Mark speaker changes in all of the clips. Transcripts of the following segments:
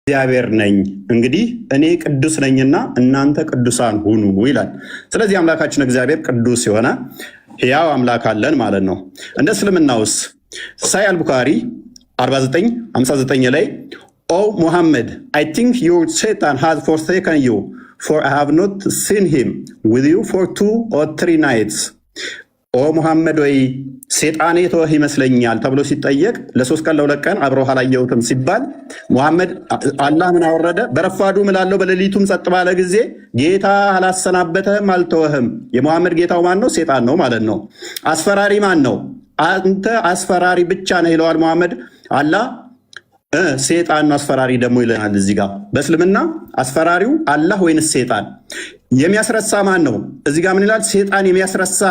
Speaker 1: እግዚአብሔር ነኝ፣ እንግዲህ እኔ ቅዱስ ነኝና እናንተ ቅዱሳን ሁኑ ይላል። ስለዚህ አምላካችን እግዚአብሔር ቅዱስ የሆነ ሕያው አምላክ አለን ማለት ነው። እንደ እስልምናውስ ሳሂህ አልቡካሪ 4959 ላይ "O Muhammad, I think your Satan has forsaken you, for I have not seen him with you for 2 or 3 nights።" ኦ ሙሐመድ ወይ፣ ሴጣን የተወህ ይመስለኛል ተብሎ ሲጠየቅ፣ ለ3 ቀን ለ2 ቀን አብረው አላየሁትም ሲባል ሙሐመድ አላህ ምን አወረደ? በረፋዱ እምላለሁ፣ በሌሊቱም ጸጥ ባለ ጊዜ ጌታ አላሰናበተህም፣ አልተወህም። የሙሐመድ ጌታው ማን ነው? ሴጣን ነው ማለት ነው። አስፈራሪ ማን ነው? አንተ አስፈራሪ ብቻ ነህ ይለዋል ሙሐመድ። አላህ ሴጣን ነው አስፈራሪ ደግሞ ይለናል እዚህ ጋር። በእስልምና አስፈራሪው አላህ ወይንስ ሴጣን? የሚያስረሳ ማን ነው? እዚህ ጋር ምን ይላል? ሴጣን የሚያስረሳ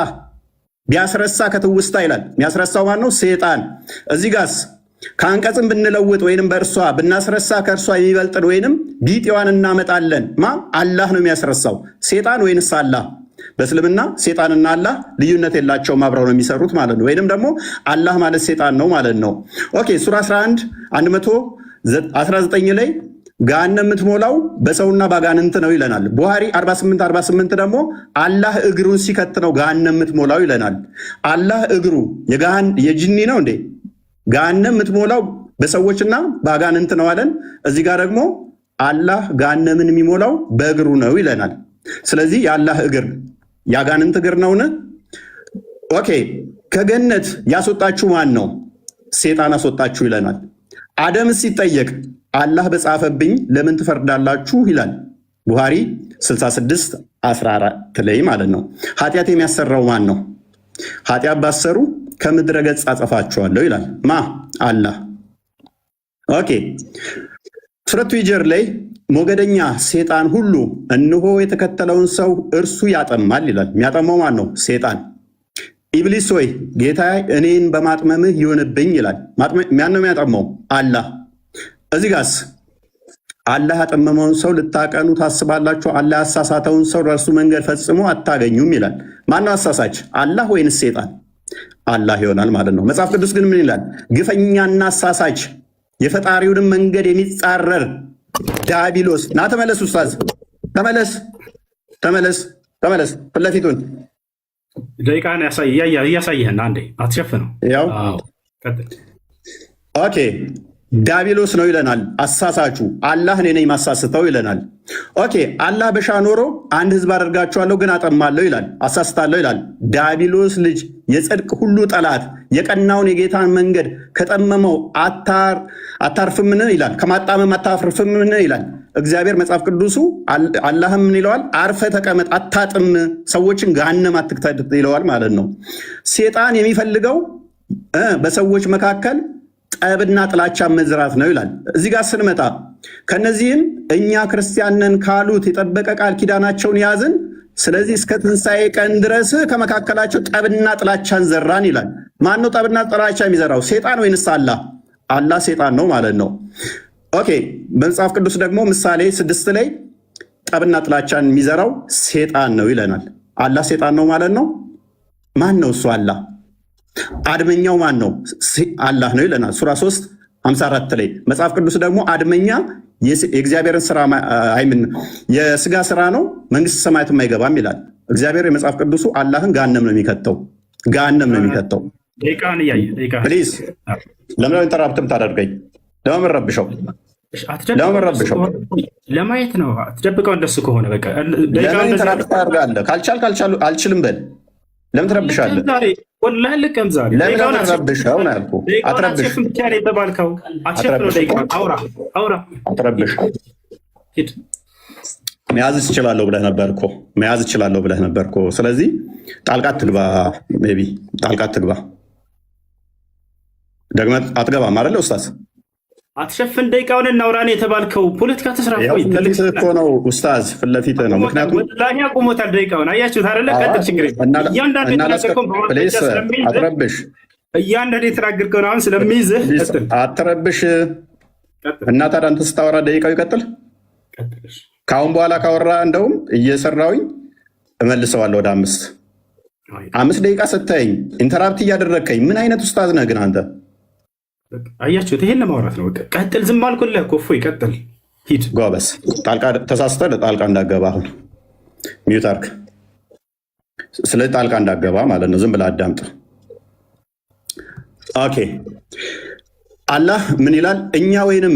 Speaker 1: ቢያስረሳ ከትውስታ ይላል። የሚያስረሳው ማን ነው? ሴጣን። እዚህ ጋስ ከአንቀጽም ብንለውጥ ወይንም በእርሷ ብናስረሳ ከእርሷ የሚበልጥን ወይንም ቢጤዋን እናመጣለን። ማ አላህ ነው የሚያስረሳው? ሴጣን ወይንስ አላህ? በእስልምና ሴጣንና አላህ ልዩነት የላቸውም፣ አብረው ነው የሚሰሩት ማለት ነው። ወይንም ደግሞ አላህ ማለት ሴጣን ነው ማለት ነው። Okay፣ ሱራ 11 119 ላይ ገሃነም የምትሞላው በሰውና በአጋንንት ነው ይለናል። ቡሃሪ 48 48 ደግሞ አላህ እግሩን ሲከት ነው ገሃነም የምትሞላው ይለናል። አላህ እግሩ የጅኒ ነው እንዴ? ገሃነም የምትሞላው በሰዎችና በአጋንንት ነው አለን። እዚህ ጋር ደግሞ አላህ ገሃነምን የሚሞላው በእግሩ ነው ይለናል። ስለዚህ የአላህ እግር የአጋንንት እግር ነውን? Okay፣ ከገነት ያስወጣችሁ ማን ነው? ሴጣን አስወጣችሁ ይለናል። አደም ሲጠየቅ አላህ በጻፈብኝ ለምን ትፈርዳላችሁ ይላል። ቡሃሪ 66 14 ላይ ማለት ነው። ኃጢአት የሚያሰራው ማን ነው? ኃጢአት ባትሰሩ ከምድረ ገጽ አጠፋችኋለሁ ይላል። ማ? አላህ። Okay፣ ሱረቱ ሂጅር ላይ ሞገደኛ ሴጣን ሁሉ እነሆ የተከተለውን ሰው እርሱ ያጠማል ይላል። የሚያጠማው ማን ነው? ሴጣን። ኢብሊስ ሆይ፣ ጌታ እኔን በማጥመምህ ይሁንብኝ ይላል። ማን ነው የሚያጠማው? አላህ። እዚህ ጋስ አላህ ያጠመመውን ሰው ልታቀኑ ታስባላችሁ? አላህ ያሳሳተውን ሰው ለእርሱ መንገድ ፈጽሞ አታገኙም ይላል። ማነው አሳሳች? አላህ ወይንስ ሴጣን? አላህ ይሆናል ማለት ነው። መጽሐፍ ቅዱስ ግን ምን ይላል? ግፈኛና አሳሳች የፈጣሪውንም መንገድ የሚጻረር ዲያብሎስ። ና ተመለስ፣ ኡስታዝ ተመለስ፣ ተመለስ፣ ተመለስ። ፊት ለፊቱን
Speaker 2: ደቂቃህን እያሳየህን አንዴ አትሸፍነው።
Speaker 1: ያው okay፣ ዲያብሎስ ነው ይለናል። አሳሳቹ አላህ እኔ ነኝ ማሳስተው ይለናል። Okay፣ አላህ በሻ ኖሮ አንድ ህዝብ አደርጋቸዋለሁ ግን አጠማለሁ ይላል፣ አሳስታለሁ ይላል። ዲያብሎስ ልጅ፣ የጽድቅ ሁሉ ጠላት፣ የቀናውን የጌታን መንገድ ከጠመመው አታርፍምን ይላል። ከማጣመም አታርፍምን ይላል። እግዚአብሔር መጽሐፍ ቅዱሱ አላህም ምን ይለዋል? አርፈህ ተቀመጥ፣ አታጥም፣ ሰዎችን ገሃነም አትክተት ይለዋል ማለት ነው። ሴጣን የሚፈልገው በሰዎች መካከል ጠብና ጥላቻ መዝራት ነው ይላል። እዚህ ጋር ስንመጣ ከነዚህም እኛ ክርስቲያን ነን ካሉት የጠበቀ ቃል ኪዳናቸውን ያዝን። ስለዚህ እስከ ትንሣኤ ቀን ድረስ ከመካከላቸው ጠብና ጥላቻን ዘራን ይላል። ማነው ጠብና ጥላቻ የሚዘራው? ሴጣን ወይንስ አላህ? አላህ ሴጣን ነው ማለት ነው። Okay፣ በመጽሐፍ ቅዱስ ደግሞ ምሳሌ 6 ላይ ጠብና ጥላቻን የሚዘራው ሴጣን ነው ይለናል። አላህ ሴጣን ነው ማለት ነው። ማን ነው እሱ? አላህ። አድመኛው ማን ነው? አላህ ነው ይለናል ሱራ 3 54 ላይ። መጽሐፍ ቅዱስ ደግሞ አድመኛ የእግዚአብሔርን ስራ አይምን የስጋ ስራ ነው፣ መንግስተ ሰማያትም አይገባም ይላል። እግዚአብሔር የመጽሐፍ ቅዱሱ አላህን ገሃነም ነው የሚከተው፣ ገሃነም ነው የሚከተው።
Speaker 2: ደቂቃህን እያየህ ደቂቃህን።
Speaker 1: Please፣ ለምን interrupt ታደርገኝ? ለምን ረብሸው? ለምን ረብሸው?
Speaker 2: ለማየት ነው። አትደብቀው። እንደሱ ከሆነ በቃ
Speaker 1: ለምን interrupt ታደርጋለህ? ካልቻልክ አልችልም በል። ለምን ትረብሻለህ?
Speaker 2: ወላሂ ልቀም ዛሬ።
Speaker 1: ለምን አትረብሸው ነው ያልኩህ። አትረብሽ።
Speaker 2: አትሸፍን ብቻ ነው የተባልከው። አትሸፍነው። ደቂቃውን አውራ አውራ።
Speaker 1: አትረብሽ።
Speaker 2: ሂድ።
Speaker 1: መያዝ እችላለሁ ብለህ ነበር እኮ፣ መያዝ እችላለሁ ብለህ ነበር እኮ። ስለዚህ ጣልቃ አትግባ፣ maybe ጣልቃ አትግባ። ደግመህ አትገባም አይደለ ኡስታዝ?
Speaker 2: አትሸፍን። ደቂቃውን እናውራ ነው የተባልከው። ፖለቲካ ተስራ።
Speaker 1: ያው ፊት ለፊትህ እኮ ነው ኡስታዝ፣ ፊት ለፊትህ ነው። ምክንያቱም
Speaker 2: ወላሂ አቁሞታል ደቂቃውን። አያችሁት አይደለ? ቀጥል፣ ችግር የለም። እያንዳንዱ የተናገርከውን በማስረጃ
Speaker 1: Please
Speaker 2: ስለሚይዝህ
Speaker 1: አትረብሽ፣
Speaker 2: እያንዳንዱ የተናገርከውን አሁን ስለሚይዝህ ቀጥል።
Speaker 1: አትረብሽ።
Speaker 2: ቀጥል።
Speaker 1: እና ታዲያ አንተ ስታወራ ደቂቃው ይቀጥል።
Speaker 2: ቀጥል። እሺ።
Speaker 1: ከአሁን በኋላ ካወራ እንደውም እየሰራውኝ እመልሰዋለሁ ወደ 5። 5 ደቂቃ ሰተኸኝ interrupt እያደረግከኝ ምን አይነት ኡስታዝ ነህ ግን አንተ?
Speaker 2: አያችሁት? ይሄን ለማውራት ነው። በቃ ቀጥል። ዝም አልኩልህ እኮ እፎይ፣ ቀጥል። ሂድ።
Speaker 1: ጎበዝ። ጣልቃ ተሳስተህ ጣልቃ እንዳገባ አሁን mute አድርግ። ስለዚህ ጣልቃ እንዳገባ ማለት ነው። ዝም ብለህ አዳምጥ። Okay፣ አላህ ምን ይላል? እኛ ወይንም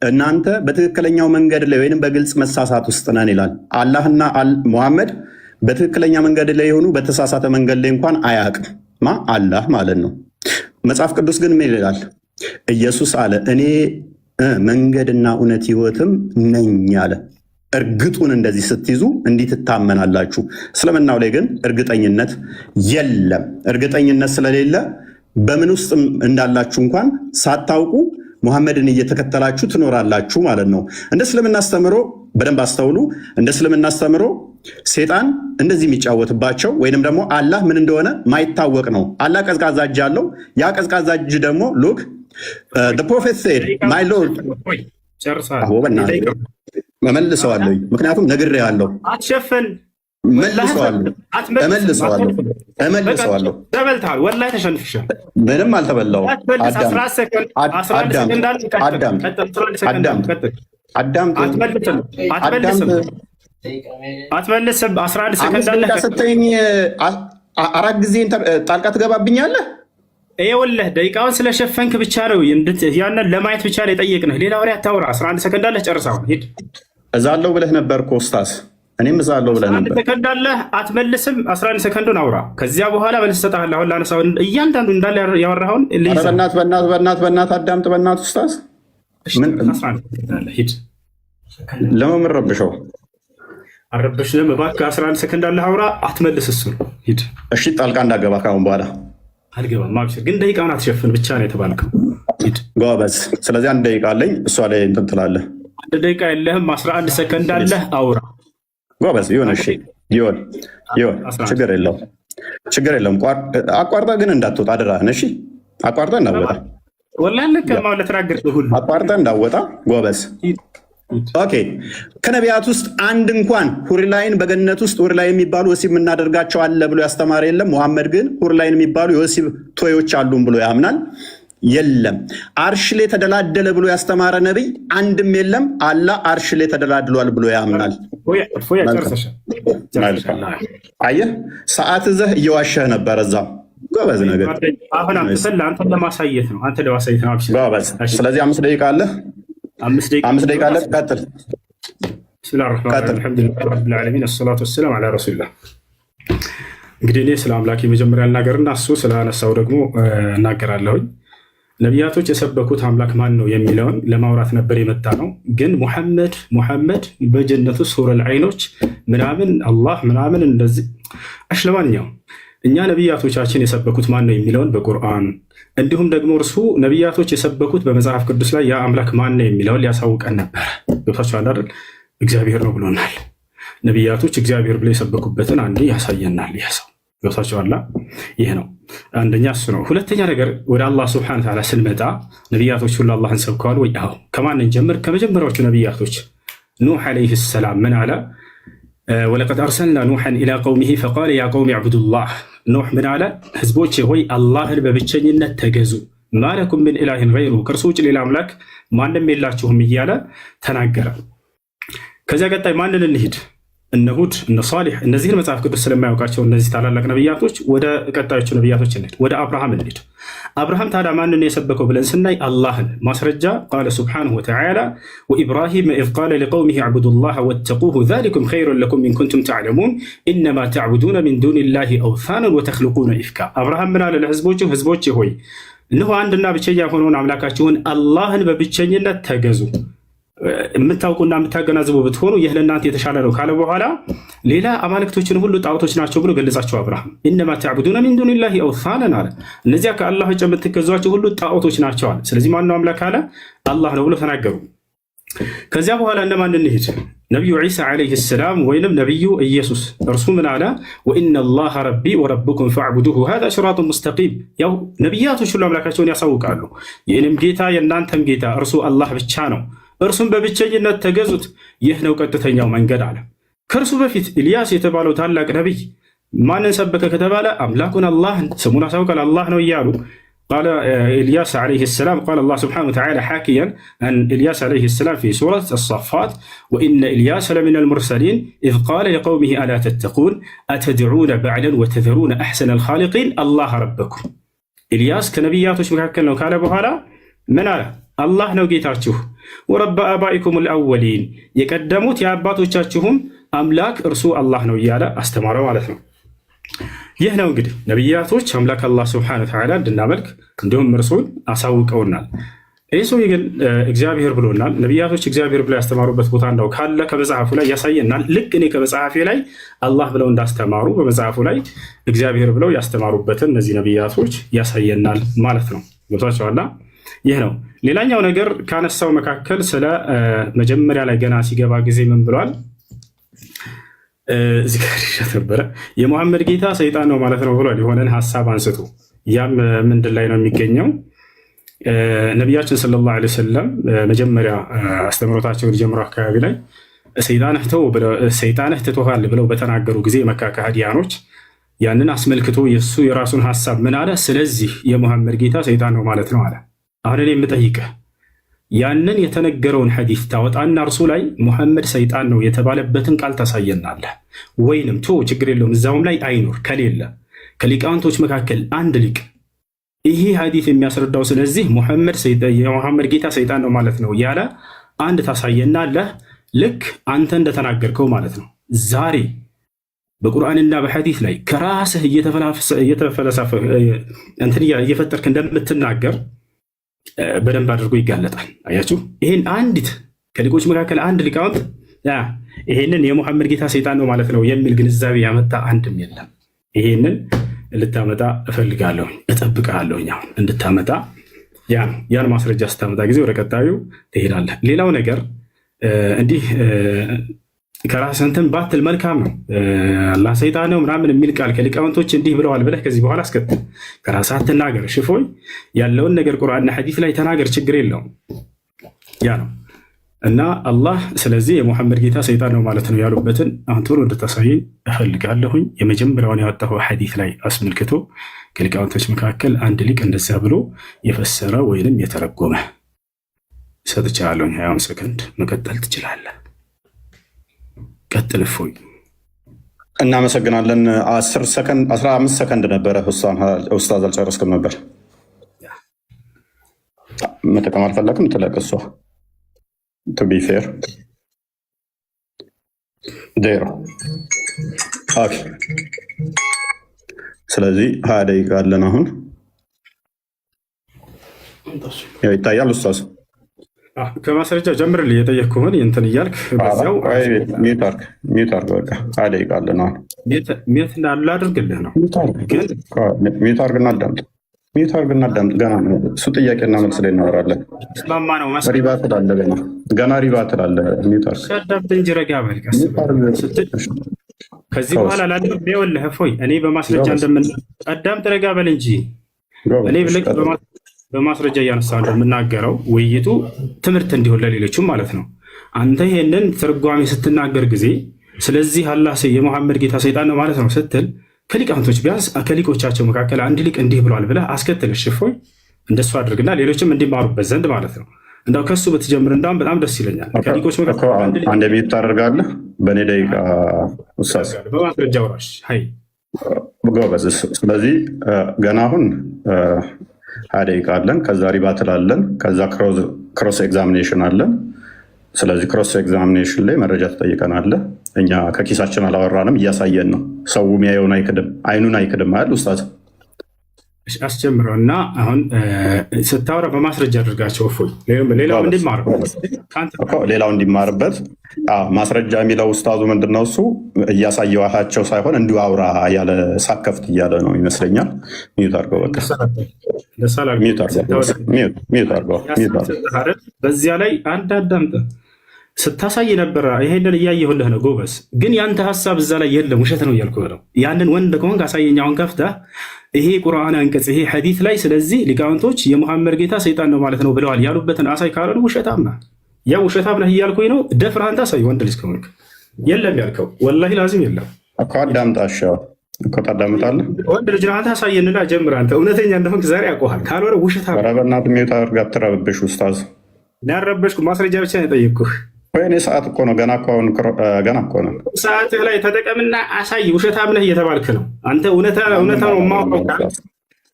Speaker 1: እናንተ በትክክለኛው መንገድ ላይ ወይንም በግልጽ መሳሳት ውስጥ ነን ይላል። አላህና ሙሐመድ በትክክለኛ መንገድ ላይ የሆኑ በተሳሳተ መንገድ ላይ እንኳን አያውቅም። ማ አላህ ማለት ነው። መጽሐፍ ቅዱስ ግን ምን ይላል? ኢየሱስ አለ፣ እኔ መንገድና እውነት ሕይወትም ነኝ አለ። እርግጡን እንደዚህ ስትይዙ እንዲህ ትታመናላችሁ። እስልምናው ላይ ግን እርግጠኝነት የለም። እርግጠኝነት ስለሌለ በምን ውስጥ እንዳላችሁ እንኳን ሳታውቁ ሙሐመድን እየተከተላችሁ ትኖራላችሁ ማለት ነው። እንደ እስልምና አስተምሮ በደንብ አስተውሉ። እንደ እስልምና አስተምሮ ሴጣን እንደዚህ የሚጫወትባቸው ወይንም ደግሞ አላህ ምን እንደሆነ ማይታወቅ ነው። አላህ ቀዝቃዛ እጅ አለው። ያ ቀዝቃዛ እጅ ደግሞ look, the prophet said, my Lord እመልሰዋለሁ። ምክንያቱም ነግሬሃለሁ።
Speaker 2: አትሸፍን።
Speaker 1: መልሰዋለሁ፣ እመልሰዋለሁ፣ እመልሰዋለሁ።
Speaker 2: ተበልተሃል። ወላሂ ተሸንፍሻል።
Speaker 1: ምንም አልተበላሁም። አዳምጥ።
Speaker 2: አትመልስም። 11 ሰከንድ አለ።
Speaker 1: ስትለኝ አራት ጊዜ ጣልቃ ትገባብኛለህ።
Speaker 2: ይኸውልህ ደቂቃውን ስለሸፈንክ ብቻ ነው፣ ያንን ለማየት ብቻ ነው የጠየቅንህ። ሌላ ወሬ አታውራ። 11 ሰከንድ አለህ፣ ጨርሰዋል። ሂድ።
Speaker 1: እዛለሁ ብለህ ነበር እኮ ኡስታዝ። እኔም እዛለሁ ብለህ ነበር።
Speaker 2: ሰከንድ አለህ፣ አትመልስም። 11 ሰከንዱን አውራ። ከዚያ በኋላ መልስ እሰጥሃለሁ። አሁን ላነሳው እያንዳንዱ እንዳለ ያወራኸውን።
Speaker 1: በእናትህ፣ በእናትህ፣ በእናትህ፣ በእናትህ አዳምጥ። በእናትህ ኡስታዝ።
Speaker 2: ሂድ።
Speaker 1: ለምን ረብሸው?
Speaker 2: አልረበሽንም። እባክህ 11 ሰከንድ አለህ፣ አውራ። አትመልስ። እሱን ሂድ።
Speaker 1: እሺ፣ ጣልቃ እንዳገባ ካሁን በኋላ።
Speaker 2: አልገባም። አብሽር፣ ግን ደቂቃውን አትሸፍን ብቻ ነው የተባልከው። ሂድ።
Speaker 1: ጎበዝ። ስለዚህ አንድ ደቂቃ አለኝ፣ እሷ ላይ እንትን ትላለህ።
Speaker 2: አንድ ደቂቃ የለህም። 11 ሰከንድ አለህ፣ አውራ።
Speaker 1: ጎበዝ። ይሁን፣ እሺ፣ ይሁን፣ ይሁን፣ ችግር የለውም፣ ችግር የለውም። አቋርጠህ ግን እንዳትወጣ አደራህን። እሺ፣ አቋርጠህ እንዳወጣ።
Speaker 2: ወላሂ አልለቅህም። አሁን ለተናገርከው ሁሉ።
Speaker 1: አቋርጠህ እንዳወጣ። ጎበዝ። Okay፣ ከነቢያት ውስጥ አንድ እንኳን ሁርላይን በገነት ውስጥ ሁርላይን የሚባሉ ወሲብ የምናደርጋቸው አለ ብሎ ያስተማረ የለም። ሙሐመድ ግን ሁርላይን የሚባሉ የወሲብ toy ኦች አሉን ብሎ ያምናል። የለም። አርሽ ላይ ተደላደለ ብሎ ያስተማረ ነቢይ አንድም የለም። አላህ አርሽ ላይ ተደላድሏል ብሎ ያምናል። አየህ፣ ሰዓት ይዘህ እየዋሸህ ነበር። እዛም ጎበዝ ነገር።
Speaker 2: አሁን አንተን ለማሳየት ነው። አንተን ለማሳየት ነው።
Speaker 1: ጎበዝ። ስለዚህ 5 ደቂቃ አለ። 5 ደቂቃ አለ። ቀጥል።
Speaker 2: بسم الله الرحمن الرحيم الحمد لله رب العالمين الصلاة والسلام على رسول الله። እንግዲህ እኔ ስለ አምላክ የመጀመሪያ ልናገርና እሱ ስላነሳው ደግሞ እናገራለሁኝ። ነቢያቶች የሰበኩት አምላክ ማን ነው የሚለውን ለማውራት ነበር የመጣ ነው። ግን ሙሐመድ ሙሐመድ በጀነቱ ሱረል አይኖች ምናምን አላህ ምናምን እንደዚህ። እሺ፣ ለማንኛውም እኛ ነቢያቶቻችን የሰበኩት ማን ነው የሚለውን በቁርአን፣ እንዲሁም ደግሞ እርሱ ነቢያቶች የሰበኩት በመጽሐፍ ቅዱስ ላይ ያ አምላክ ማን ነው የሚለውን ሊያሳውቀን ነበረ። ገብታችኋል አይደል? እግዚአብሔር ነው ብሎናል። ነቢያቶች እግዚአብሔር ብለው የሰበኩበትን አንዴ ያሳየናል። ይህ ሰው ገብታችኋል? ይህ ነው አንደኛ እሱ ነው። ሁለተኛ ነገር ወደ አላህ سبحانه وتعالى ስንመጣ ነቢያቶች ሁሉ አላህን ሰብከዋል ወይ? አዎ። ከማን እንጀምር? ከመጀመሪያዎቹ ነቢያቶች ኑሕ عليه السلام ምን አለ? ولقد أرسلنا نوحا إلى قومه فقال يا قوم اعبدوا الله። ኑሕ ምን አለ? ህዝቦቼ ሆይ አላህን በብቸኝነት ተገዙ፣ ما لكم من إله غيره፣ ከእርሱ ውጭ ሌላ አምላክ ማንም የላችሁም እያለ ተናገረ። ከዚያ ቀጣይ ማንን እንሂድ? እነ ሁድ፣ እነ ሷሊሕ፣ እነዚህን መጽሐፍ ቅዱስ ስለማያውቃቸው እነዚህ ታላላቅ ነቢያቶች፣ ወደ ቀጣዮቹ ነቢያቶች እንሂድ፣ ወደ አብርሃም እንሂድ። አብርሃም ታዲያ ማንን የሰበከው ብለን ስናይ አላህን። ማስረጃ قال سبحانه وتعالى وإبراهيم إذ قال لقومه اعبدوا الله واتقوه ذلكم خير لكم إن كنتم تعلمون إنما تعبدون من دون الله أوثانا وتخلقون إفكا። አብርሃም ምን አለ ለህዝቦቹ? ህዝቦቼ ሆይ እነሆ አንድና ብቸኛ የሆነውን አምላካችሁን አላህን በብቸኝነት ተገዙ፣ የምታውቁና የምታገናዝቡ ብትሆኑ ይህ ለእናንተ የተሻለ ነው ካለ በኋላ ሌላ አማልክቶችን ሁሉ ጣዖቶች ናቸው ብሎ ገለጻቸው። አብርሃም إنما تعبدون من دون الله أوثانا አለ። እነዚያ ከአላህ ውጭ የምትገዟቸው ሁሉ ጣዖቶች ናቸው አለ። ስለዚህ ማነው አምላክ አለ? አላህ ነው ብሎ ተናገሩ። ከዚያ በኋላ እነማን እንሂድ? ነቢዩ ዒሳ عليه السلام ወይንም ነቢዩ ኢየሱስ፣ እርሱ ምን አለ? وإن الله ربي وربكم فاعبدوه هذا صراط مستقيم። ያው ነቢያቶች ሁሉ አምላካቸውን ያሳውቃሉ። የእኔም ጌታ የእናንተም ጌታ እርሱ አላህ ብቻ ነው፣ እርሱም በብቸኝነት ተገዙት፣ ይህ ነው ቀጥተኛው መንገድ አለ። ከእርሱ በፊት ኢልያስ የተባለው ታላቅ ነቢይ ማንን ሰበከ ከተባለ አምላኩን አላህን፣ ስሙን አሳውቃል፣ አላህ ነው እያሉ قال إلياس عليه السلام، قال الله سبحانه وتعالى حاكيا عن إلياس عليه السلام في سورة الصافات: وإن إلياس لمن المرسلين إذ قال لقومه ألا تتقون أتدعون بعلا وتذرون أحسن الخالقين الله ربكم። ኢልያስ ከነቢያቶች መካከል ነው ካለ በኋላ ምን አለ? አላህ ነው ጌታችሁ፣ ورب آبائكم الأولين፣ የቀደሙት የአባቶቻችሁም አምላክ እርሱ አላህ ነው እያለ አስተማረው ማለት ነው። ይህ ነው እንግዲህ ነቢያቶች አምላክ አላህ سبحانه وتعالى እንድናመልክ እንዲሁም እርሱን አሳውቀውናል። ይህ ሰውዬ ግን እግዚአብሔር ብሎናል። ነቢያቶች እግዚአብሔር ብለው ያስተማሩበት ቦታ እንደው ካለ ከመጽሐፉ ላይ ያሳየናል። ልክ እኔ ከመጽሐፌ ላይ አላህ ብለው እንዳስተማሩ በመጽሐፉ ላይ እግዚአብሔር ብለው ያስተማሩበትን እነዚህ ነቢያቶች ያሳየናል ማለት ነው። ገብቷቸዋላ? ይህ ነው። ሌላኛው ነገር ካነሳው መካከል ስለ መጀመሪያ ላይ ገና ሲገባ ጊዜ ምን ብሏል? እዚህ ጋር ነበረ፣ የሙሐመድ ጌታ ሰይጣን ነው ማለት ነው ብሏል። የሆነን ሀሳብ አንስቶ ያም ምንድን ላይ ነው የሚገኘው? ነቢያችን صلى الله عليه وسلم መጀመሪያ አስተምህሮታቸውን ጀምሮ አካባቢ ላይ ሰይጣንህ ትቶሃል ብለው በተናገሩ ጊዜ የመካ ከሃዲያኖች ያንን አስመልክቶ የእሱ የራሱን ሀሳብ ምን አለ? ስለዚህ የሙሐመድ ጌታ ሰይጣን ነው ማለት ነው አለ። አሁን እኔ የምጠይቅህ ያንን የተነገረውን ሐዲስ ታወጣና እርሱ ላይ ሙሐመድ ሰይጣን ነው የተባለበትን ቃል ታሳየናለህ። ወይንም ቶ ችግር የለውም እዛውም ላይ አይኖር፣ ከሌለ ከሊቃውንቶች መካከል አንድ ሊቅ ይሄ ሐዲስ የሚያስረዳው ስለዚህ የሙሐመድ ጌታ ሰይጣን ነው ማለት ነው ያለ አንድ ታሳየናለህ። ልክ አንተ እንደተናገርከው ማለት ነው። ዛሬ በቁርአንና በሐዲስ ላይ ከራስህ እየተፈለሳፈ እንትን እየፈጠርክ እንደምትናገር በደንብ አድርጎ ይጋለጣል። አያችሁ፣ ይሄን አንዲት ከሊቆች መካከል አንድ ሊቃውንት ይሄንን የሙሐመድ ጌታ ሰይጣን ነው ማለት ነው የሚል ግንዛቤ ያመጣ አንድም የለም። ይሄንን ልታመጣ እፈልጋለሁ፣ እጠብቅሃለሁኝ አሁን እንድታመጣ። ያን ማስረጃ ስታመጣ ጊዜ ወደ ቀጣዩ ትሄዳለህ። ሌላው ነገር እንዲህ ከራስህ እንትን ባትል መልካም ነው። አላህ ሰይጣን ነው ምናምን የሚል ቃል ከሊቃውንቶች እንዲህ ብለዋል ብለህ ከዚህ በኋላ አስከትል። ከራስህ አትናገር። ሽፎይ ያለውን ነገር ቁርአንና ሐዲስ ላይ ተናገር፣ ችግር የለውም። ያ ነው እና አላህ ስለዚህ የሙሐመድ ጌታ ሰይጣን ነው ማለት ነው ያሉበትን አሁን ቶሎ እንድታሳየኝ እፈልጋለሁኝ። የመጀመሪያውን ያወጣኸው ሐዲስ ላይ አስመልክቶ ከሊቃውንቶች መካከል አንድ ሊቅ እንደዚያ ብሎ የፈሰረ ወይንም የተረጎመ ሰጥቻለሁኝ። 20 ሰከንድ መቀጠል ትችላለህ። ቀጥል እፎይ።
Speaker 1: እናመሰግናለን። 10 ሰከንድ፣ 15 ሰከንድ ነበረ። ኡስታዝ አልጨረስክም ነበር። መጠቀም አልፈለግም። ትለቅ እሷ፣ to be fair 0። Okay። ስለዚህ 20 ደቂቃ አለን አሁን። ያው ይታያል ኡስታዝ።
Speaker 2: ከማስረጃ ጀምርልኝ፣ የጠየቅኩህን እንትን እያልክ በዚያው።
Speaker 1: Mute አድርግ፣ mute አድርግ። በቃ 20 ደቂቃ አለን አሁን።
Speaker 2: Mute ላድርግልህ ነው ግን
Speaker 1: Mute አድርግና አዳምጥ። Mute አድርግና አዳምጥ። ገና ነው እሱ፣ ጥያቄና መልስ ላይ እናወራለን።
Speaker 2: ስማማ ነው።
Speaker 1: Rebuttal አለ ገና፣ ገና rebuttal አለ። Mute አድርግ።
Speaker 2: አዳምጥ እንጂ ረጋ በል፣ ቀስ ስትል ከዚህ በኋላ ላለ ይኸውልህ እፎይ፣ እኔ በማስረጃ እንደምን አዳምጥ፣ ረጋ በል እንጂ። እኔ ልክ በማስረጃ እያነሳ እንደምናገረው ውይይቱ ትምህርት እንዲሆን ለሌሎቹም ማለት ነው። አንተ ይሄንን ትርጓሜ ስትናገር ጊዜ ስለዚህ አላህ የመሐመድ ጌታ ሰይጣን ነው ማለት ነው ስትል ከሊቃውንቶች ቢያንስ ከሊቆቻቸው መካከል አንድ ሊቅ እንዲህ ብሏል ብለህ አስከትል። እፎይ እንደሱ አድርግና ሌሎችም እንዲማሩበት ዘንድ ማለት ነው። እንዳው ከሱ ብትጀምር እንዳውም በጣም ደስ ይለኛል። ከሊቆች መካከል አንድ ሊቅ
Speaker 1: አንድ mute ታደርጋለህ። በእኔ ደቂቃ ኡስታዝ።
Speaker 2: በማስረጃ ውራሽ ሀይ።
Speaker 1: ጎበዝ። ስለዚህ ገና አሁን 20 ደቂቃ አለን። ከዛ rebuttal አለን። ከዛ cross examination አለን። ስለዚህ cross examination ላይ መረጃ ትጠይቀናለህ። እኛ ከኪሳችን አላወራንም፣ እያሳየን ነው። ሰው የሚያየውን አይክድም፣ አይኑን አይክድም አይደል ኡስታዝ?
Speaker 2: አስጀምረው እና አሁን ስታወራ በማስረጃ አድርጋቸው እፎይ፣ ሌላው እንዲማር።
Speaker 1: ሌላው እንዲማርበት ማስረጃ የሚለው ኡስታዙ ምንድነው? እሱ እያሳየኋቸው ሳይሆን እንዲሁ አውራ ያለ ሳከፍት እያለ ነው ይመስለኛል። Mute አድርገው፣ በቃ mute አድርገው።
Speaker 2: በዚያ ላይ አንድ አዳምጠ ስታሳይ ነበረ። ይሄንን እያየሁልህ ነው ጎበዝ። ግን ያንተ ሀሳብ እዛ ላይ የለም፣ ውሸት ነው እያልኩህ ነው። ያንን ወንድ ከሆንክ አሳየኝ። አሁን ከፍተህ ይሄ ቁርአን አንቀጽ ይሄ ሐዲስ ላይ ስለዚህ ሊቃውንቶች የሙሐመድ ጌታ ሰይጣን ነው ማለት ነው ብለዋል ያሉበትን አሳይ ካላሉ ውሸታም ነህ። ያ ውሸታም ነህ እያልኩኝ ነው። ደፍረህ አንተ አሳይ ወንድ ልጅ ከሆንክ። የለም ያልከው والله العظيم የለም
Speaker 1: እኮ አዳምጣቸው። እኮ ታዳምጣለህ።
Speaker 2: ወንድ ልጅ ነህ አንተ፣ አሳየንና ጀምር። አንተ እውነተኛ እንደሆንክ ዛሬ ያውቀሃል። ካልሆነ ውሸታም።
Speaker 1: ኧረ በእናትህ mute አድርግ፣ አትረብሽ ኡስታዝ።
Speaker 2: እኔ አልረበሽኩም፣ ማስረጃ ብቻ ነው የጠየቅኩህ።
Speaker 1: ወይኔ ሰዓት እኮ ነው ገና እኮ፣ አሁን ገና እኮ ነው።
Speaker 2: ሰዓትህ ላይ ተጠቀምና አሳይ። ውሸታም ነህ እየተባልክ ነው አንተ። እውነት ነው የማወራው፣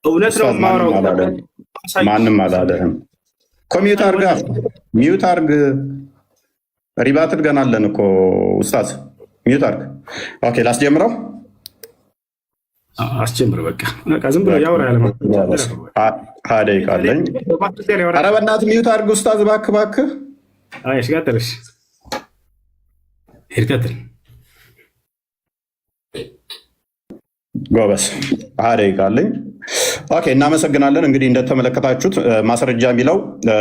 Speaker 2: እውነት ነው የማወራው።
Speaker 1: ማንም አላለህም እኮ። Mute አድርጋ፣ mute አድርግ። Rebuttal ገና አለን እኮ ኡስታዝ፣ mute አድርግ። Okay፣ ላስጀምረው።
Speaker 2: አስጀምር። በቃ በቃ ዝም ብሎ ያወራ ያለ
Speaker 1: 20 ደቂቃ አለኝ። ኧረ በእናትህ mute አድርግ ኡስታዝ፣ እባክህ እባክህ።
Speaker 2: እሺ ቀጥል። እሺ ሂድ ቀጥል።
Speaker 1: ጎበዝ፣ 20 ደቂቃ አለኝ። Okay፣ እናመሰግናለን። እንግዲህ እንደተመለከታችሁት ማስረጃ የሚለው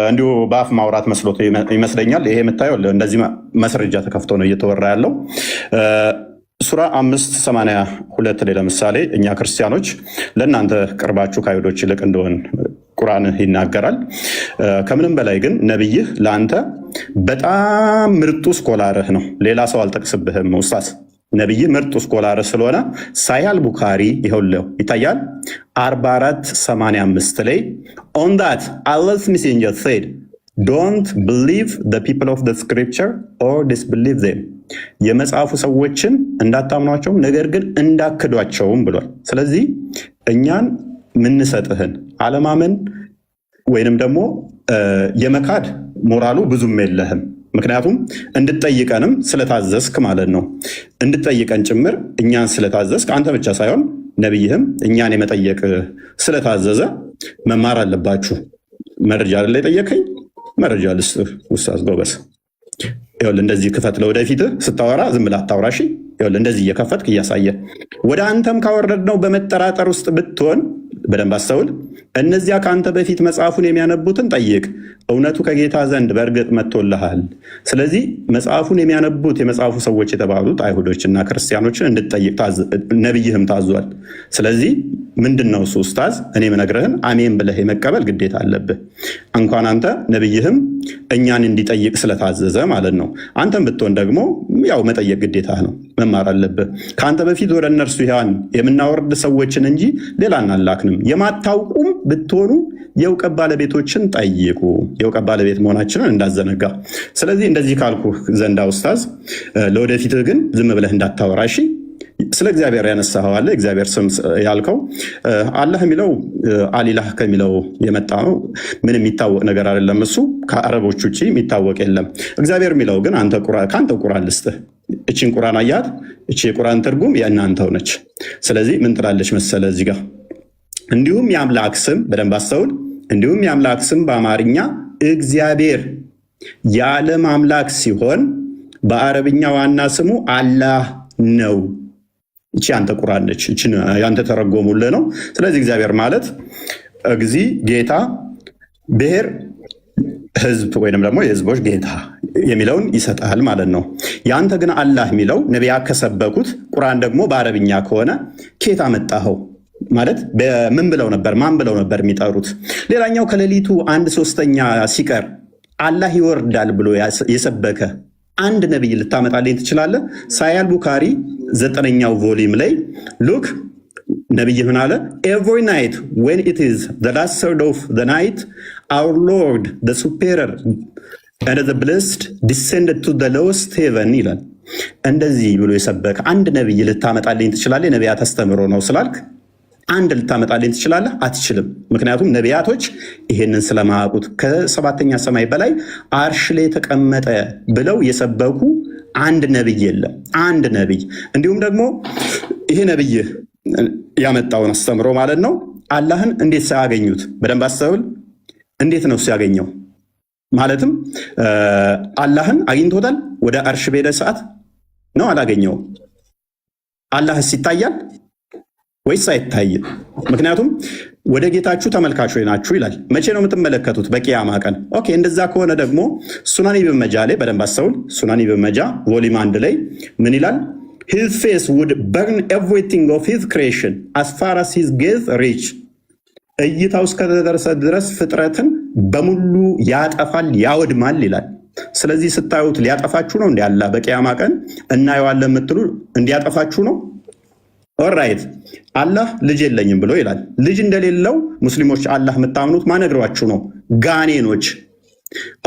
Speaker 1: እንዲሁ በአፍ ማውራት መስሎት ይመስለኛል። ይሄ የምታየው እንደዚህ ማስረጃ ተከፍቶ ነው እየተወራ ያለው። ሱራ 5:82 ላይ ለምሳሌ እኛ ክርስቲያኖች ለእናንተ ቅርባችሁ ከአይሁዶች ይልቅ እንደሆን ቁርአን ይናገራል። ከምንም በላይ ግን ነብይህ ለአንተ በጣም ምርጡ scholar ህ ነው። ሌላ ሰው አልጠቅስብህም ኡስታዝ። ነብይህ ምርጡ scholar ህ ስለሆነ ሳሂህ አል ቡካሪ ይኸውልህ ይታያል፣ 4485 ላይ "On that Allah's messenger said, don't believe the people of the scripture or disbelieve them." የመጽሐፉ ሰዎችን እንዳታምኗቸውም ነገር ግን እንዳትክዷቸውም ብሏል። ስለዚህ እኛን ምንሰጥህን አለማመን ወይንም ደግሞ የመካድ ሞራሉ ብዙም የለህም። ምክንያቱም እንድጠይቀንም ስለታዘዝክ ማለት ነው። እንድጠይቀን ጭምር እኛን ስለታዘዝክ፣ አንተ ብቻ ሳይሆን ነቢይህም እኛን የመጠየቅ ስለታዘዘ መማር አለባችሁ። መረጃ አይደለ የጠየከኝ? መረጃ ልስጥህ ኡስታዝ ጎበዝ። ይኸውልህ እንደዚህ ክፈት። ለወደፊትህ ስታወራ ዝም ብለህ አታውራ። እሺ፣ ይኸውልህ እንደዚህ እየከፈትክ እያሳየ፣ ወደ አንተም ካወረድነው በመጠራጠር ውስጥ ብትሆን፣ በደንብ አስተውል። እነዚያ ከአንተ በፊት መጽሐፉን የሚያነቡትን ጠይቅ፣ እውነቱ ከጌታህ ዘንድ በእርግጥ መጥቶልሃል። ስለዚህ መጽሐፉን የሚያነቡት የመጽሐፉ ሰዎች የተባሉት አይሁዶችና ክርስቲያኖችን እንድትጠይቅ ነቢይህም ታዟል። ስለዚህ ምንድን ነው እሱ ኡስታዝ፣ እኔ የምነግርህን አሜን ብለህ የመቀበል ግዴታ አለብህ። እንኳን አንተ ነቢይህም እኛን እንዲጠይቅ ስለታዘዘ ማለት ነው። አንተም ብትሆን ደግሞ ያው መጠየቅ ግዴታ ነው፣ መማር አለብህ። ከአንተ በፊት ወደ እነርሱ ያን የምናወርድ ሰዎችን እንጂ ሌላ አናላክንም። የማታውቁም ብትሆኑ የእውቀት ባለቤቶችን ጠይቁ። የእውቀት ባለቤት መሆናችንን እንዳዘነጋ። ስለዚህ እንደዚህ ካልኩ ዘንዳ ኡስታዝ፣ ለወደፊትህ ግን ዝም ብለህ እንዳታወራ እሺ። ስለ እግዚአብሔር ያነሳኸው አለ፣ እግዚአብሔር ስም ያልከው አላህ የሚለው አሊላህ ከሚለው የመጣ ነው። ምን የሚታወቅ ነገር አይደለም። እሱ ከአረቦች ውጭ የሚታወቅ የለም። እግዚአብሔር የሚለው ግን ከአንተ ቁርአን ልስጥህ። እችን ቁርአን አያት። እቺ የቁርአን ትርጉም የእናንተው ነች። ስለዚህ ምን ትላለች መሰለ እዚህ ጋር? እንዲሁም የአምላክ ስም፣ በደንብ አስተውል። እንዲሁም የአምላክ ስም በአማርኛ እግዚአብሔር የዓለም አምላክ ሲሆን በአረብኛ ዋና ስሙ አላህ ነው። እቺ ያንተ ቁርአን ነች። ያንተ ተረጎሙልህ ነው። ስለዚህ እግዚአብሔር ማለት እግዚ ጌታ፣ ብሔር ህዝብ ወይንም ደግሞ የህዝቦች ጌታ የሚለውን ይሰጣል ማለት ነው። የአንተ ግን አላህ የሚለው ነቢያት ከሰበኩት፣ ቁርአን ደግሞ በአረብኛ ከሆነ ከየት አመጣኸው? ማለት ምን ብለው ነበር? ማን ብለው ነበር የሚጠሩት? ሌላኛው ከሌሊቱ አንድ ሶስተኛ ሲቀር አላህ ይወርዳል ብሎ የሰበከ አንድ ነቢይ ልታመጣልኝ ትችላለህ? ሳሂህ አል ቡካሪ ዘጠነኛው volume ላይ look፣ ነቢይ ምን አለ? "Every night when it is the last third of the night, our Lord the superior and the blessed descended to the lowest heaven" ይላል። እንደዚህ ብሎ የሰበከ አንድ ነቢይ ልታመጣልኝ ትችላለህ? ነቢያት አስተምሮ ነው ስላልክ አንድ ልታመጣልኝ ትችላለህ? አትችልም። ምክንያቱም ነቢያቶች ይሄንን ስለማያውቁት ከሰባተኛ ሰማይ በላይ አርሽ ላይ የተቀመጠ ብለው የሰበኩ አንድ ነቢይ የለም። አንድ ነቢይ። እንዲሁም ደግሞ ይሄ ነቢይ ያመጣውን አስተምሮ ማለት ነው። አላህን እንዴት ሳያገኙት፣ በደንብ አስተውል። እንዴት ነው ሲያገኘው? ማለትም አላህን አግኝቶታል ወደ አርሽ በሄደ ሰዓት ነው? አላገኘውም? አላህስ ይታያል ወይስ አይታይም? ምክንያቱም ወደ ጌታችሁ ተመልካቾች ናችሁ ይላል። መቼ ነው የምትመለከቱት? በቂያማ ቀን። Okay፣ እንደዛ ከሆነ ደግሞ ሱናን ኢብን መጃ ላይ በደንብ አስተውል። ሱናን ኢብን መጃ volume 1 ላይ ምን ይላል? "His face would burn everything of his creation as far as his gaze reach." እይታው እስከተደረሰ ድረስ ፍጥረትን በሙሉ ያጠፋል፣ ያወድማል ይላል። ስለዚህ ስታዩት ሊያጠፋችሁ ነው እንዲ አላህ በቂያማ ቀን እናየዋለን የምትሉ እንዲያጠፋችሁ ነው። Alright፣ አላህ ልጅ የለኝም ብሎ ይላል። ልጅ እንደሌለው ሙስሊሞች አላህ የምታምኑት ማን ነግሯችሁ ነው? ጋኔኖች።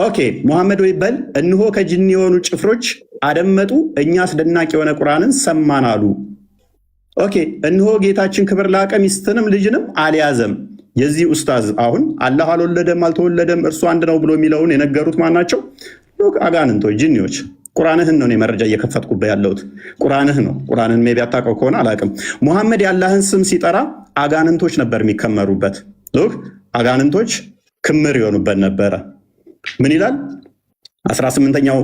Speaker 1: Okay፣ ሙሐመድ ወይ በል፣ እነሆ ከጅን የሆኑ ጭፍሮች አደመጡ፣ እኛ አስደናቂ የሆነ ቁርአንን ሰማን አሉ። Okay፣ እነሆ ጌታችን ክብር ላቀ ሚስትንም ልጅንም አልያዘም። የዚህ ኡስታዝ አሁን አላህ አልወለደም አልተወለደም እርሱ አንድ ነው ብሎ የሚለውን የነገሩት ማን ናቸው? Look፣ አጋንንቶች፣ ጅኒዎች። ቁርአንህን ነው እኔ መረጃ እየከፈትኩበት ያለሁት፣ ቁርአንህ ነው። ቁርአንህን maybe አታውቀው ከሆነ አላውቅም። ሙሐመድ የአላህን ስም ሲጠራ አጋንንቶች ነበር የሚከመሩበት። Look፣ አጋንንቶች ክምር ይሆኑበት ነበረ። ምን ይላል? 18ኛው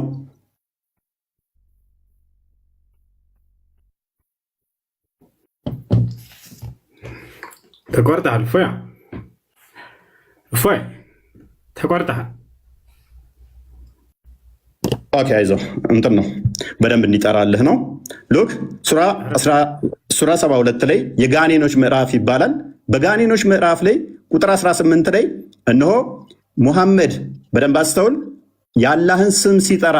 Speaker 2: ተቆርጠሃል። እፎይ እፎይ ተቆርጠሃል።
Speaker 1: Okay፣ አይዞህ፣ እንትን ነው፣ በደንብ እንዲጠራልህ ነው። Look፣ ሱራ 72 ላይ የጋኔኖች ምዕራፍ ይባላል። በጋኔኖች ምዕራፍ ላይ ቁጥር 18 ላይ እነሆ ሙሐመድ፣ በደንብ አስተውል፣ የአላህን ስም ሲጠራ፣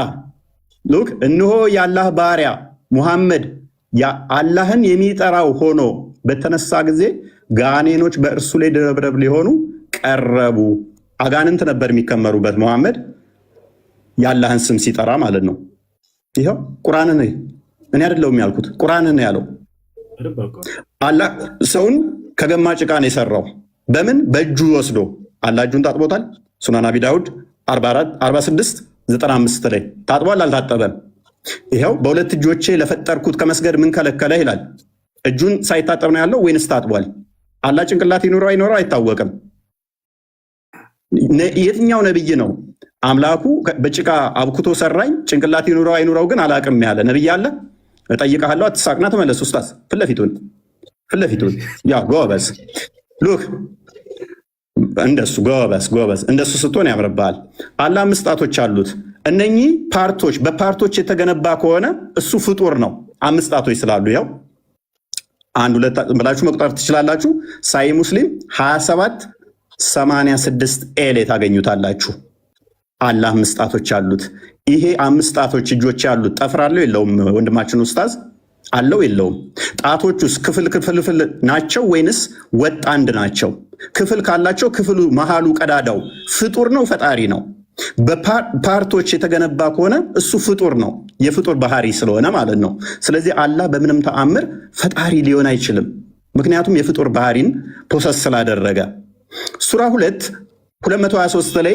Speaker 1: look፣ እነሆ የአላህ ባሪያ ሙሐመድ አላህን የሚጠራው ሆኖ በተነሳ ጊዜ ጋኔኖች በእርሱ ላይ ድርብርብ ሊሆኑ ቀረቡ። አጋንንት ነበር የሚከመሩበት ሙሐመድ የአላህን ስም ሲጠራ ማለት ነው። ይኸው ቁርአንን፣ እኔ አይደለሁም ያልኩት፣ ቁርአንን ያለው። አላህ ሰውን ከገማ ጭቃ ነው የሰራው። በምን? በእጁ ወስዶ። አላህ እጁን ታጥቦታል። ሱናን አቢ ዳውድ 46 95 ላይ ታጥቧል አልታጠበም? ይኸው በሁለት እጆቼ ለፈጠርኩት ከመስገድ ምን ከለከለህ ይላል። እጁን ሳይታጠብ ነው ያለው ወይንስ ታጥቧል? አላህ ጭንቅላት ይኑረው አይኖረው አይታወቅም። የትኛው ነብይ ነው አምላኩ በጭቃ አብኩቶ ሰራኝ፣ ጭንቅላት ይኑረው አይኑረው ግን አላቅም ያለ ነብይ አለ? እጠይቅሃለሁ። አትሳቅና ተመለስ። ኡስታዝ፣ ፊት ለፊቱን፣ ፊት ለፊቱን። Yeah፣ ጎበዝ። Look፣ እንደሱ ጎበዝ፣ ጎበዝ። እንደሱ ስትሆን ያምርብሃል። አላህ አምስት ጣቶች አሉት። እነኚህ part ኦች በ part ኦች የተገነባ ከሆነ እሱ ፍጡር ነው። አምስት ጣቶች ስላሉ ያው አንድ ሁለት ብላችሁ መቁጠር ትችላላችሁ። ሳሂህ ሙስሊም 27 86 A ላይ ታገኙታላችሁ። አላህ አምስት ጣቶች አሉት። ይሄ አምስት ጣቶች እጆች ያሉት ጠፍር አለው የለውም? ወንድማችን ኡስታዝ፣ አለው የለውም? ጣቶች ውስጥ ክፍል ክፍልፍል ናቸው ወይንስ ወጥ አንድ ናቸው? ክፍል ካላቸው ክፍሉ መሃሉ ቀዳዳው ፍጡር ነው ፈጣሪ ነው? በ part ኦች የተገነባ ከሆነ እሱ ፍጡር ነው፣ የፍጡር ባህሪ ስለሆነ ማለት ነው። ስለዚህ አላህ በምንም ተአምር ፈጣሪ ሊሆን አይችልም። ምክንያቱም የፍጡር ባህሪን possess ስላደረገ። ሱራ 2 223 ላይ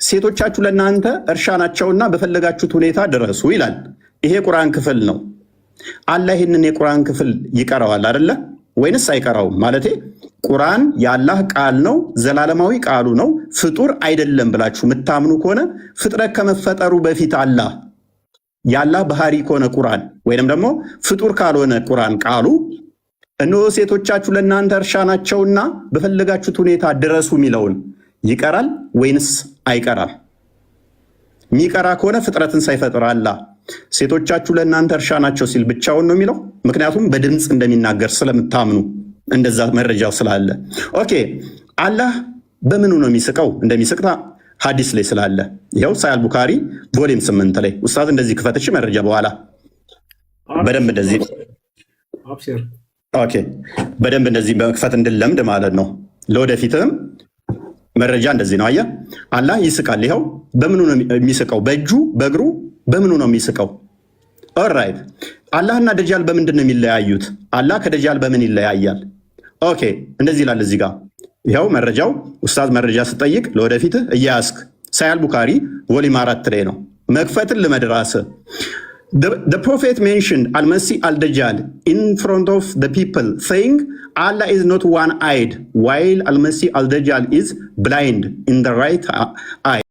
Speaker 1: ሴቶቻችሁ ለእናንተ እርሻ ናቸውና በፈለጋችሁት ሁኔታ ድረሱ ይላል። ይሄ ቁርአን ክፍል ነው። አላህ ይህንን የቁርአን ክፍል ይቀራዋል አይደለ? ወይንስ አይቀራውም? ማለቴ ቁርአን የአላህ ቃል ነው፣ ዘላለማዊ ቃሉ ነው፣ ፍጡር አይደለም ብላችሁ የምታምኑ ከሆነ፣ ፍጥረት ከመፈጠሩ በፊት አላህ የአላህ ባህሪ ከሆነ ቁርአን፣ ወይንም ደግሞ ፍጡር ካልሆነ ቁርአን ቃሉ፣ እነሆ ሴቶቻችሁ ለእናንተ እርሻ ናቸውና በፈለጋችሁት ሁኔታ ድረሱ የሚለውን ይቀራል ወይንስ አይቀራም? የሚቀራ ከሆነ ፍጥረትን ሳይፈጥር አላህ ሴቶቻችሁ ለእናንተ እርሻ ናቸው ሲል ብቻውን ነው የሚለው? ምክንያቱም በድምፅ እንደሚናገር ስለምታምኑ፣ እንደዛ መረጃው ስላለ። Okay፣ አላህ በምኑ ነው የሚስቀው? እንደሚስቅ ሀዲስ ላይ ስላለ ይኸው ሳሂህ ቡካሪ volume 8 ላይ። ኡስታዝ፣ እንደዚህ ክፈትሽ መረጃ በኋላ በደንብ እንደዚህ። Okay፣ በደንብ እንደዚህ በመክፈት እንድለምድ ማለት ነው። ለወደፊትም መረጃ እንደዚህ ነው። አየህ፣ አላህ ይስቃል። ይኸው በምኑ ነው የሚስቀው? በእጁ፣ በእግሩ፣ በምኑ ነው የሚስቀው? Alright፣ አላህና ደጃል በምንድን ነው የሚለያዩት? አላህ ከደጃል በምን ይለያያል? Okay፣ እንደዚህ ይላል እዚህ ጋር፣ ይኸው መረጃው። ኡስታዝ፣ መረጃ ስጠይቅ ለወደፊትህ እያያስክ ሳሂህ ቡካሪ volume 4 ላይ ነው። መክፈትን ልመድ ራስህ። The prophet mentioned Al-Masih al-Dajjal in front of the people, saying, "Allah is not one-eyed, while Al-Masih al-Dajjal is blind in the right eye."